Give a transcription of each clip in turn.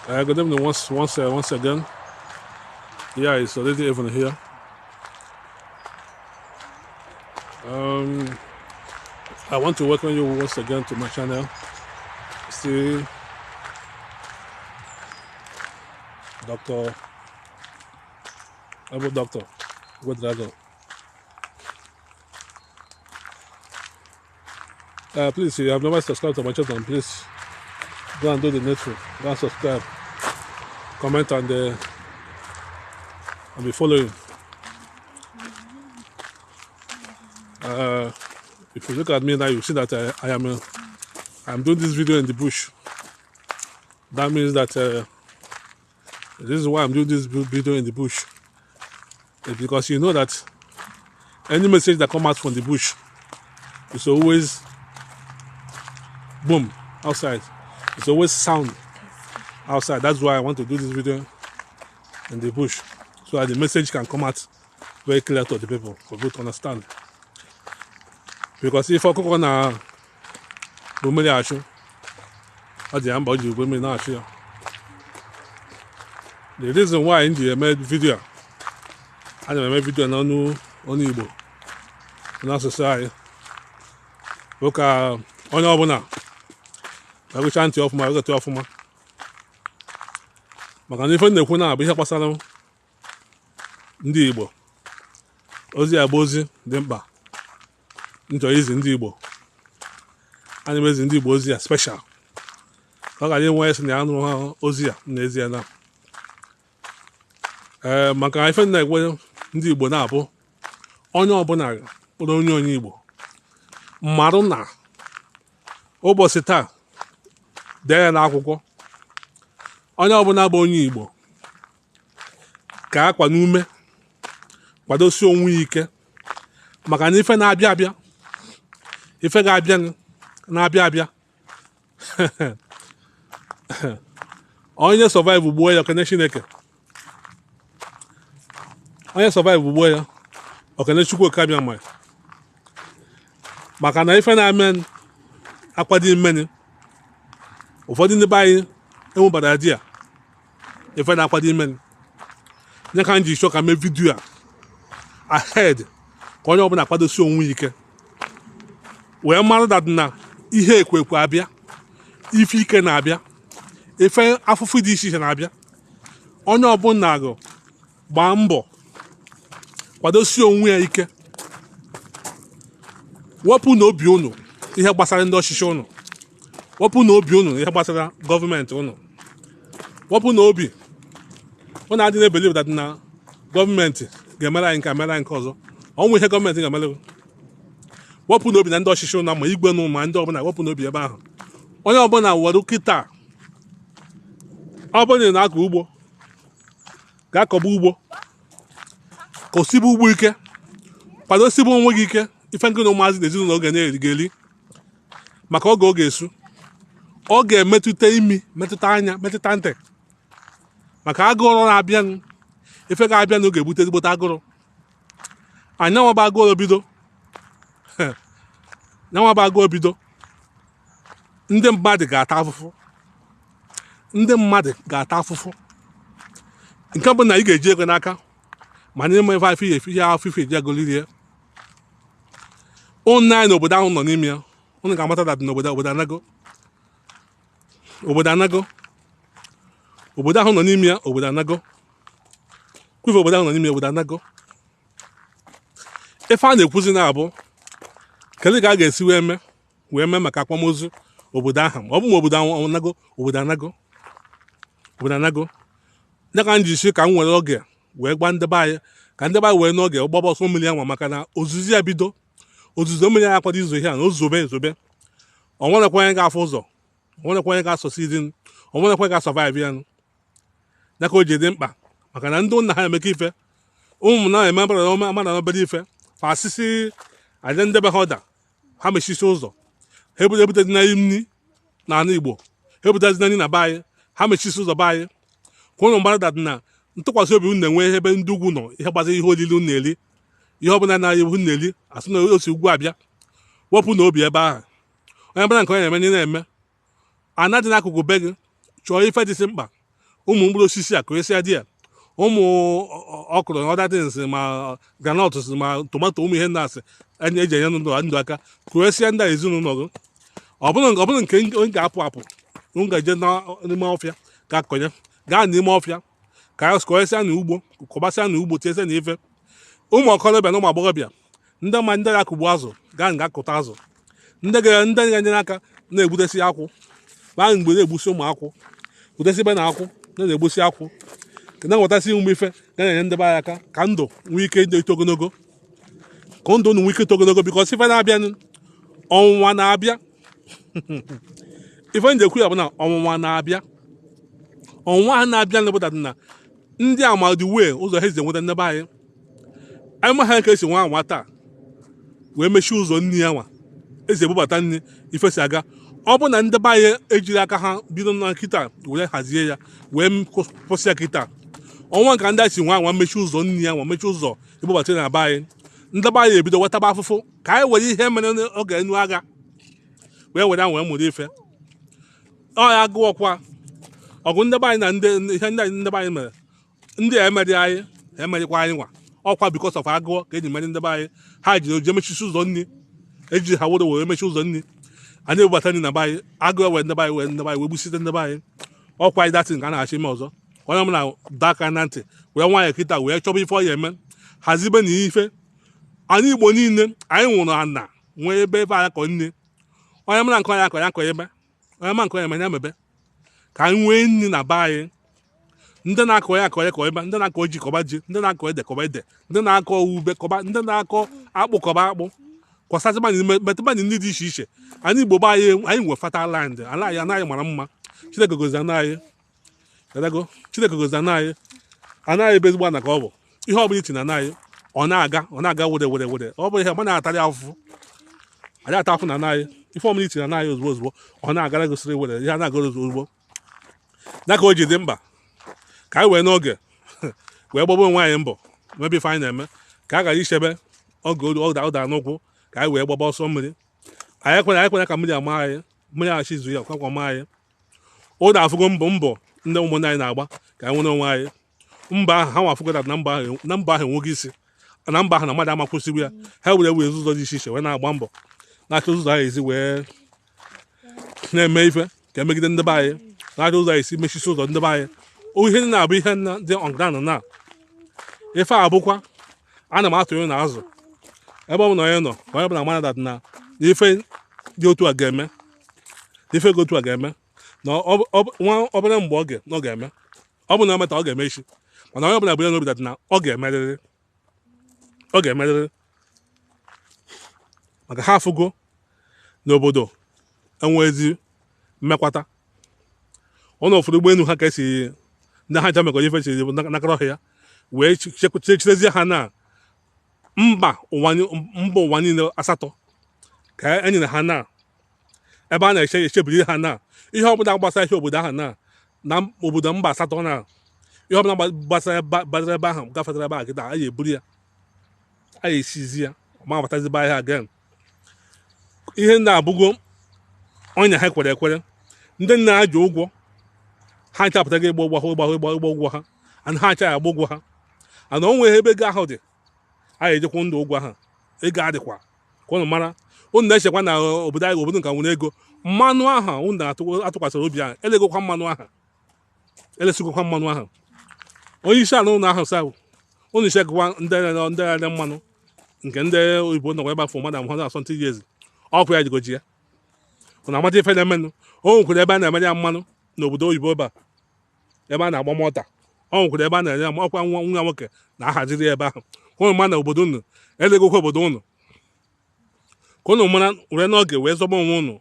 Good evening once again. Yeah, it's already evening here. Um, I want to welcome you once again to my channel. See Dr. Abu Doctor Ouedraogo. Please, if you have never subscribed to my channel, please go and do the needful. Go and subscribe, comment, and be following. If you look at me now, you see that I'm doing this video in the bush. That means that this is why I'm doing this video in the bush. It's because you know that any message that comes out from the bush is always boom outside. It's always sound outside. That's why I want to do this video in the bush, so that the message can come out very clear to the people for people to understand. Because if ọkụkọ na bụ mmiri achụ, ọ dị ya mba o ji ugbo mmiri na-achụ ya. The reason why m ji eme video a, ana m eme video n'ọnụ ọnụ Igbo, n'asụsụ anyị, bụ ka onye ọbụla agụcha ntị ọfụma, agụta ọfụma, maka na ife m na-ekwu na abụ ihe gbasara ndị Igbo. Ozi a bụ ozi dị mkpa m chọrọ izi ndị Igbo. Ana m ezi ndị Igbo ozi a special, ka ọ ghara inwe sị na ya nụrụ ha ozi a n'ezie na ee, maka ife m na-ekwe ndị Igbo na-abụ onye ọbụla kpọrọ onye Igbo mmarụ na ụbọchị taa, dee ya n'akwụkwọ. Onye ọbụla bụ onye Igbo ka akwa n'ume kwadosie onwe ya ike, maka na ife na-abịa abịa, ife ga-abịa na-abịa abịa, onye survive gbuo ya, okene Chineke. Onye survive gbuo ya, okene Chukwu Okabịa ma, maka na ife na-eme akwado imeni ụfọdụ ndị be anyị enwebara di ya, ife na-akwado imeni nye ka m ji chọọ ka mee video a ahead, ka onye ọbụla kwadosi onwe ya ike wee mara that na ihe ekwekwe abịa, ife ike na-abịa, ife afụfụ dị iche iche na-abịa. Onye ọbụla gụ gbaa mbọ kwadosie onwe ya ike, wepụ n'obi unu ihe gbasara ndị ọchịchị unu, wepụ n'obi unu ihe gbasara gọọmenti unu, wepụ n'obi unu adị na-ebelieve that na gọọmenti ga-emere anyị nke a, mere anyị nke ọzọ. Ọnwụ ihe gọọmenti ga-emere gị. Wepụ n'obi na ndị ọchịchị unu, ma igwe nụ, ma ndị ọbụla, wepụ n'obi ebe ahụ. Onye ọbụla were kịta, ọ bụrụ na ị na-akọ ugbo, ga-akọba ugbo, kọsibe ugbo ike, kwadosibe onwe gị ike, ife nkị na ụmụazị na ezinụlọ ga na-eri ga-eri, maka oge ọ ga-esu, ọ ga-emetụta imi, metụta anya, metụta ntị, maka agụrụ na-abịanụ. Ife ga-abịanụ ga-ebute ezigbote agụrụ. Anyanwụ bụ agụrụ bido, nyanwa bụ agụụ bido, ndị mmadụ ga-ata afụfụ, ndị mmadụ ga-ata afụfụ, nke bụ na ị ga-eji ego n'aka mana ịma ife afọ ihe ihe afọ ife eji agoliri ya. Ụnụ anyị n'obodo ahụ nọ n'ime ya, ụnụ ga-amata that n'obodo, obodo anago, obodo anago, obodo ahụ nọ n'ime ya, obodo anago kwife, obodo ahụ nọ n'ime ya, obodo anago. Ife a na-ekwuzi na-abụ kedu ka a ga-esi wee mee maka akwamozu obodo ahụ, ma ọ bụ ma obodo ahụ anago, obodo anago, obodo anago. Ya ka m ji si ka m nwere oge wee gwa ndị be anyị, ka ndị be anyị wee n'oge gbaba ọsọ mmiri anwa, maka na ozuzu ya bido, ozuzo mmiri ya akwado izo ihe a na ozobe ezobe, o nwerekwa onye ga-afụ ụzọ, o nwerekwa onye ga-asọsidi, o nwerekwa onye ga-survive ya. Ya ka o ji dị mkpa, maka na ndị nna ha emeka ife ụmụ na-eme mara na obere ife fa asịsị aja ndebe ha ọda, ha mechisi ụzọ, ha ebutezina nri n'ala Igbo, ha ebutezina nri na be anyị, ha mechisi ụzọ be anyị, ka ụnụ mara that na ntụkwasị obi unu na-enwe ebe ndị ugwu nọ, ihe gbasara ihe olili unu na-eri, ihe ọbụla na unu na-eri, asị na osi ugwu abịa, wepụ na obi ebe ahụ. Onye bụla nke onye na-eme, ndị na-eme ana dị n'akụkụ be gị, chọọ ife dịsị mkpa. Ụmụ mkpụrụ osisi a kụnyesịa dị ya, ụmụ ọkụrụ na other things, ma groundnut, ma tomato, ụmụ ihe ndị asị anyị eji enye ndụ aka, kụnyesịa ndị a ezinụlọ gị. Ọ bụrụ nke onye ga-apụ apụ, m ga-eje n'ime ọfịa ga akọnye, gaa n'ime ọfịa ka a kọnyesịa na ugbo, kọbasịa na ugbo, tinyesịa na ife. Ụmụ okorobịa na ụmụ agbọghọbịa, ndị ma ndị ga-akụgbu azụ, gaa nga akụta azụ. Ndị ga-enyere aka na-egbutesi akwụ, baa mgbe na-egbusi ụmụ akwụ, gbutesi ebe na akwụ na-egbusi akwụ, na-enwetasị ụmụ ife ga na-enye ndị be anyị aka ka ndụ nwee ike ịdị ogologo, ka ndụ unu nwee ike ito ogologo, because ife na-abịa, ọnwụnwa na-abịa. Ife njekwu ya bụ na ọnwụnwa na-abịa. Ọnwụnwa ha na-abịa na na ndị amadi wee ụzọ ha esi enweta ndị be anyị. Anyị ma ha ka esi nwa anwa taa wee mechie ụzọ nri ya nwa esi ebubata nri. Ife si aga, ọ bụ na ndị be anyị ejiri aka ha bido na nkịta were hazie ya, wee kwụsị ya kịta. Ọnwa nka ndị a si nwa anwa mechie ụzọ nri ya nwa, mechie ụzọ ebubata na be anyị, ndị be anyị ebido wetaba afụfụ. Ka anyị were ihe mere n'oge enu agha wee were wee mụrụ ife. Ọ ya gụọkwa ọgụ ndị be anyị na ndị ihe ndị ndị be anyị mere, ndị a emeri anyị, emerikwa anyị nwa. Ọkwa because of agụọ ka eji meri ndị be anyị. Ha ji oje mechisi ụzọ nri, eji ha were mechi ụzọ nri anyị ebubata nri na be anyị. Agụụ wee ndị be anyị, wee ndị be anyị wee gbusite ndị be anyị. Ọkwa anyị datin ka a na-achọ ime ọzọ. Onye ọbụla dọ aka na ntị, wee nwaanyị kịta wee chọba ife ọ ya eme, hazibe na ife anyị. Igbo niile anyị nwụrụ ana nwee ebe ebe anyị akọ nri. Onye mara nke onye akọ ya akọ ebe, onye ma nke onye eme ya mebe, ka anyị nwee nri na be anyị. Ndị na-akọ ya akọ ya kọ ebe, ndị na-akọ ji kọba ji, ndị na-akọ ede kọba ede, ndị na-akọ ube kọba, ndị na-akọ akpụ kọba akpụ, kwasasịba metụba nri dị iche iche. Anyị Igbo be anyị, anyị nwe fertile land. Ala anyị anaghị mara mma. Chineke gozi ana anyị. Adago, Chineke gozi ana anyị. Anaghị ebe ezigbo ana ka ọ bụ. Ihe ọ bụla ichi na anaghị, ọ na-aga, ọ na-aga were were were. Ọ bụ ihe ma na-atarị afụfụ anyị ata afụ na anaghị. Ife ọbụla ichi na anaghị, ozugbo ozugbo ọ na-agara gosiri were ihe a na-agara ozugbo ozugbo. Ya ka o ji dị mkpa ka anyị wee n'oge wee gbaba onwe anyị mbọ, mebe ife anyị na-eme, ka a ghara ichebe oge ọ dara n'ụkwụ, ka anyị wee gbaba ọsọ mmiri. Anyị ekwere ka mmiri ama anyị, mmiri aghachi izu ya kwakwa ma anyị. Ụda afụgo mbọ ndị ụmụnne anyị na-agba ka anyị nwere onwe anyị. Mba ahụ ha nwa afụgo na mba ahụ enweghị isi, na mba ahụ na mmadụ amakwụsịgbu ya. Ha were were ụzọ dị iche iche wee na-agba mbọ, na-achọ ụzọ ha esi wee na-eme ife ka emegide ndị be anyị, na-achọ ụzọ esi mechisi ụzọ ndị be anyị. Ihe na-abụ ihe dị on ground na ife a bụkwa ana m atụnye na azụ ebe ọ bụla onye nọ, ka onye ọbụla mara that na ife dị otu a ga-eme, na ife dị otu a ga-eme na nwa obere mgbe oge na ọ ga-eme. Ọ bụ na o meta, ọ ga-eme echi, mana onye ọbụla bụrụ n'obi that na ọ ga-emerịrị, ọ ga-emerịrị, maka ha afụgo n'obodo enwezi mmekwata ụlọ. Ụfọdụ ụgbọelu ha ka esi ndị ha ncha mekọrọ ife chiri nakọrọ ọhịa wee chechirezie ha na mba ụwa niile asatọ ka e nyere ha na ebe a na-eche echebiri ha na ihe ọbụla gbasara ihe obodo ahụ na obodo mba asatọ, na ihe ọbụla gbasara gbasara ebe ahụ gafetara ebe ahụ kịta, a ga-eburu ya, a ga-esizi ya ma abatazibe ahịa again. Ihe ndị abụgo ọnya ha kwere ekwere. Ndị nna ha ji ụgwọ ha nchapụtaghị ịgba ụgwọ ha, ịgba ụgwọ ha, and ha achaghị agba ụgwọ ha, and o nweghị ebe ego ahụ dị a ga-ejekwa ndụ ụgwọ ha. Ego adịkwa ka ụnụ mara. Unu na-echekwa na obodo anyị, obodo nka nwere ego mmanụ ahụ unu atụkwasịrị obi ahụ. Elegokwa mmanụ ahụ, elesigokwa mmanụ ahụ. Onye isi ala ụlọ ahụ sa unu chekwa ndị na-ere mmanụ nke ndị oyibo nọkwa ebe afọ mmadụ 100 something years, ọkụ ya jigoji ya. Unu amata ife na-emenụ. O nwekwara ebe a na-emere ya mmanụ n'obodo oyibo, ebe a ebe a na-agba mọta. O nwekwara ebe a na-ere ya. Ọkwa nwa nwoke na-ahaziri ya ebe ahụ. Ka unu mara na obodo unu elegokwa obodo unu, ka unu mara were n'oge wee zọba onwe unu.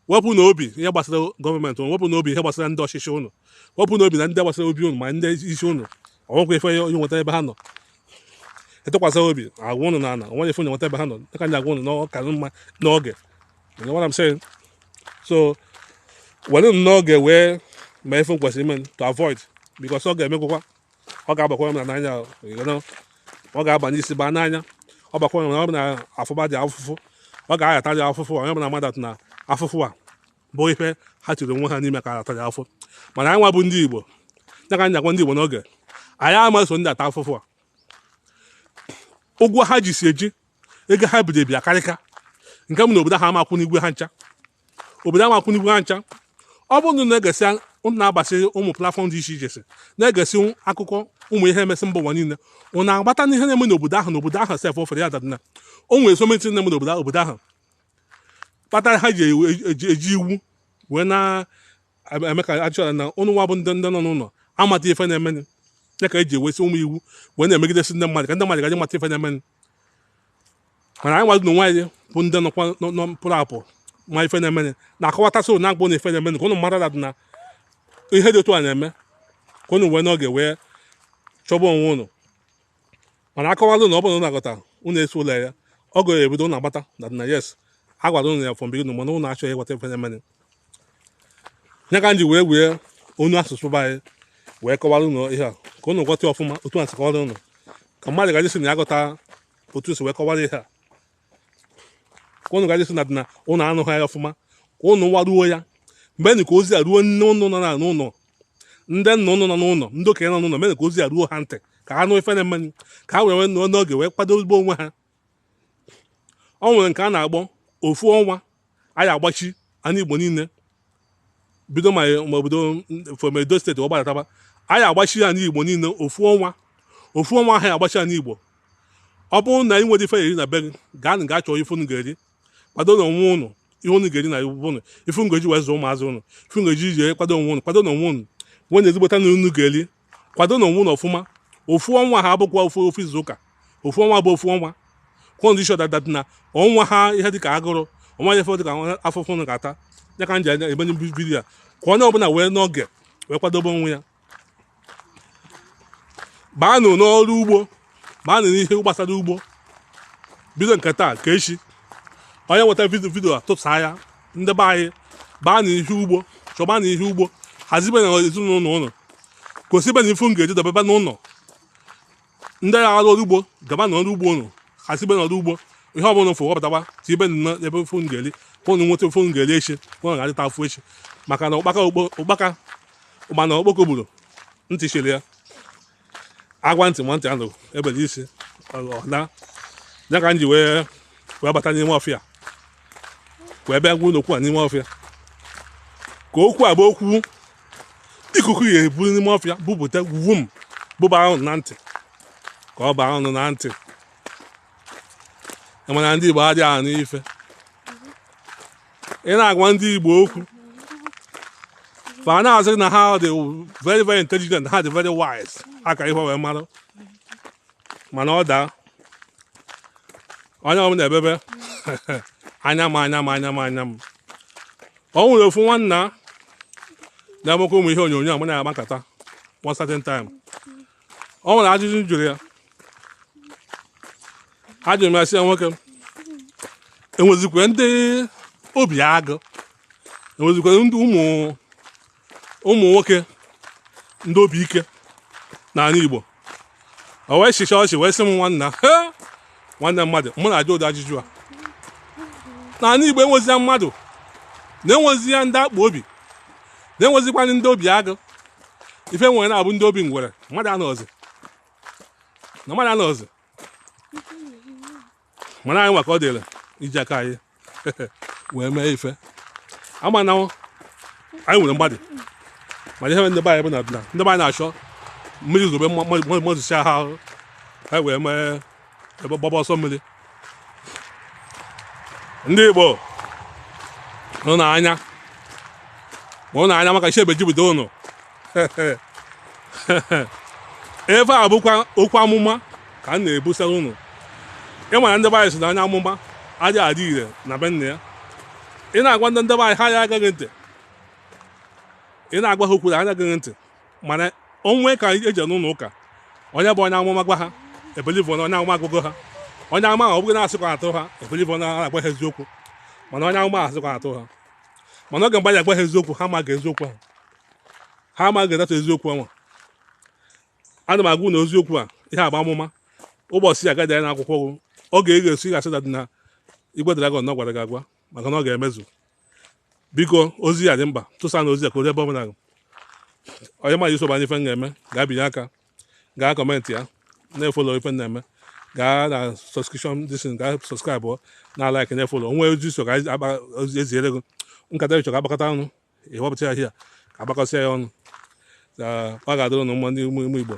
Wepụ n'obi ihe gbasara gọọmenti unu, wepụ n'obi ihe gbasara ndị ọchịchị unu, wepụ n'obi na ndị gbasara obi unu ma ndị isi unu. Ọnwekwa ife onye nweta ebe ha nọ etụkwasị obi agwa unu na ana onwere ife onye nweta ebe ha nọ. Dịka ndị agwa unu na ọ ka mma n'oge. You know what I'm saying? So were m n'oge wee mee ife m kwesịrị ime to avoid, because ọ ga-emekwakwa, ọ ga-agbakwa m n'anya, ọ ga-aba n'isi baa n'anya. Ọ bakwa m na ọ bụ na afụba dị afụfụ, ọ ga-ayata dị afụfụ. Onye ọbụla mmadụ na afụfụ a bụ ife ha tiri onwe ha n'ime ka ayata dị afụ. Mana anyị nwa bụ ndị Igbo. Ya ka anyị agwa ndị Igbo n'oge anyị ama so ndị ata afụfụ a. Ụgwọ ha ji si eji ego ha biri ebi akarịka nke m na obodo ha ama akwụ n'igwe ha ncha, obodo ama akwụ n'igwe ha ncha. Ọ bụrụ na na-egesi ụnụ na-agbasị ụmụ platform dị iche iche si na-egesi akụkọ ụmụ ihe emesị mba ụwa niile, ụnụ na-agbata n'ihe na-eme n'obodo ahụ, n'obodo ahụ sef ofere ya dadina o nwere so many na-eme n'obodo obodo ahụ kpatara ha ji eji iwu wee na-eme ka achọrọ na ụnụ nwa bụ ndị nọ n'ụlọ amata ife na-emenụ. Ya ka eji ewesị ụmụ iwu wee na-emegidesi ndị mmadụ ka ndị mmadụ gaji mata ife na-emenụ. Mana anyị nwadụ n'onwe anyị bụ ndị nọkwa nọ pụrụ apụ ma ife na-emenụ na-akọwatasị ụnụ na-agbụ na ife na-emenụ, ka ụnụ mara na ihe dị otu a na-eme, ka ụnụ wee n'oge wee chọba onwe ụnụ. Mana akọwalụ na ọ bụrụ na ụnụ agọta ụnụ eso ụlọ ya, ọ ga-ebido ụnụ agbata na yes, a gwara ụnụ ya from beginning, mana ụnụ achọghị ịghọta ife na-emenụ. Ya ka m ji wee wee onu asụsụ be anyị wee kọwara ụnụ ihe a ka ụnụ ghọta ọfụma otu a si kọwara ụnụ, ka mmadụ gaji sị na ya ghọta otu si wee kọwara ihe a, ka ụnụ gaji sị na na ụnụ anụghị ya ọfụma, ka ụnụ waruo ya mgbe ka ozi a ruo nne ụnụ nọ na n'ụlọ, ndị nna ụnụ nọ n'ụlọ, ndị okenye nọ n'ụlọ, mere ka ozi a ruo ha ntị, ka ha nụ ife na-emenụ, ka ha were nọ n'oge wee kwado ezigbo onwe ha. Ọ nwere nke a na-akpọ ofu ọnwa anyị agbachi ana Igbo niile, bido ma obodo from Edo State ọ gbadataba, anyị agbachi ana Igbo niile ofu ọnwa. Ofu ọnwa ahụ agbachi ana Igbo, ọ bụrụ na ị nwere ife eri na be gị, gaa gaa chọọ ife unu ga-eri, kwado na onwe ụnụ ihe unu ga-eri na ụnụ, ife unu ga-eji wee zụọ ụmụazị ụnụ, ife unu ga-eji jee kwado onwe ụnụ, kwado na onwe ụnụ nwee na ezigbota na unu ga-eri, kwado na onwe ụnụ ọfụma. Ofu ọnwa ha abụkwa ofu ofu izu ụka, ofu ọnwa bụ ofu ọnwa condition that na ọnwa ha ihe dịka agụrụ ọnwa ihe dịka afụfụ ụnụ ga-ata. Ya ka m ji eme video a ka onye ọbụla wee n'oge wee kwadobe onwe ya. Baanụ n'ọrụ ugbo, baanụ n'ihe gbasara ugbo, bido nke taa ka echi onye nweta video a tụsaa ya. Ndị be anyị, baa n'ihe ugbo, chọba n'ihe ugbo, hazibe na ezinụlọ ụnụ, gosibe na ifu m ga-eji dobebe n'ụlọ. Ndị ya arụ ọrụ ugbo, gaba n'ọrụ ugbo ụnụ, hazibe n'ọrụ ugbo, ihe ọbụla ụfụ wepụtakwa tibe n'ebe ifu m ga-eri, ka ụnụ nweta ifu m ga-eri echi, ka ụnụ ga-adịta afụ echi. Maka na ụkpaka ụkpaka ụkpana okpoko gburu ntị chiri ya agwa ntị ma ntị anụrụ ebere isi ọna. Ya ka m ji wee wee bata n'ime ọfịa wee bịa gwa unu okwu a n'ime ọfịa, ka okwu a bụ okwu ikuku ga-eburu n'ime ọfịa bupụta wum bụba ahụ na ntị, ka ọ baa ụnụ na ntị. Mana ndị Igbo adịghị anụ ife. Ị na-agwa ndị Igbo okwu, fa na-asị na ha dị very very intelligent, ha dị very wise, ha ka ihe wee mara. Mana ọ daa onye ọbụla ebebe anya m, anya m, anya m, anya m. Ọ nwere ofu nwanna na-emekwa ụmụ ihe onyonyo a mụ na-agba nkata one certain time. Ọ nwere ajụjụ m jụrụ ya. Ajụrụ m ya sị ya, nwoke, enwezikwa ndị obi agụ, enwezikwa ndị ụmụ nwoke ndị obi ike n'ala Igbo? O wee chịcha ọchị wee sị m, nwanna, "He, nwanne mmadụ, mụ na-ajụ ụdị ajụjụ a, n'ala Igbo enwezi ya mmadụ na-enwezi ya ndị akpa obi, na-enwezikwa ndị obi agụ? Ife nwere na-abụ ndị obi ngwere, mmadụ anọzi na mmadụ anọzi." Mana anyị nwa ka ọ dịrị iji aka anyị wee mee ife ama na anyị nwere mmadụ. Mana ihe ndị be anyị bụ na ndị be anyị na-achọ mmiri zobe mmadụ ha ahụ, ha wee mee ebe gbaba ọsọ mmiri. Ndị Igbo nụ n'anya ma ụnụ anya maka chi ebejibido ụnụ. Ebe a bụkwa okwu amụma ka m na-ebusara ụnụ. Ịma na ndị be anyị si na onye amụma adịghị adị ire na be nna ya. Ị na-agwa ndị be anyị, ha ya agaghị ntị. Ị na-agwa ha okwu na ha agaghị ntị. Mana onwe ka eji n'ụlọ ụka, onye bụ onye amụma gwa ha, ebelieve na onye amụma agwago ha. Onye amụma ọ bụghị na-asịkwa atụ ha, ebelieve na agwa ha eziokwu. Mana onye amụma asịkwa atụ ha. Mana oge mgbe anyị agwa ha eziokwu, ha amaghị eziokwu ahụ, ha amaghị edata eziokwu ahụ. Ana m agwa unu eziokwu a, ihe agba amụma ụbọchị agadi anyị n'akwụkwọ oge ị ga-esi gasị na Igwe Dragon na ọ gwara gị agwa, maka na ọ ga-emezu. Biko, ozi ya dị mkpa, tụsa na ozi ya ka o ebe ọbụla. Onye ma iso banye ife m ga-eme, gaa binye aka, gaa comment ya, na-efollow ife m na-eme, gaa na subscription disin, gaa subscribe, na like, na-efollow. Onwe ozi so ka eziere gị nkata ịchọ ka agbakọta ọnụ, ịwepụta ya hia ka agbakọsịa ya ọnụ. Ka ọ ga-adịrị ụnụ mma, ndị ụmụ Igbo.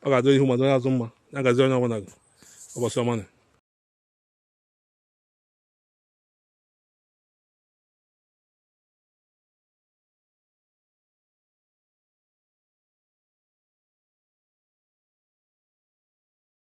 Ọ ga-adịrị ihu ma dịrị azụ mma. Ya gazie onye ọbụla gị ụbọchị ọma.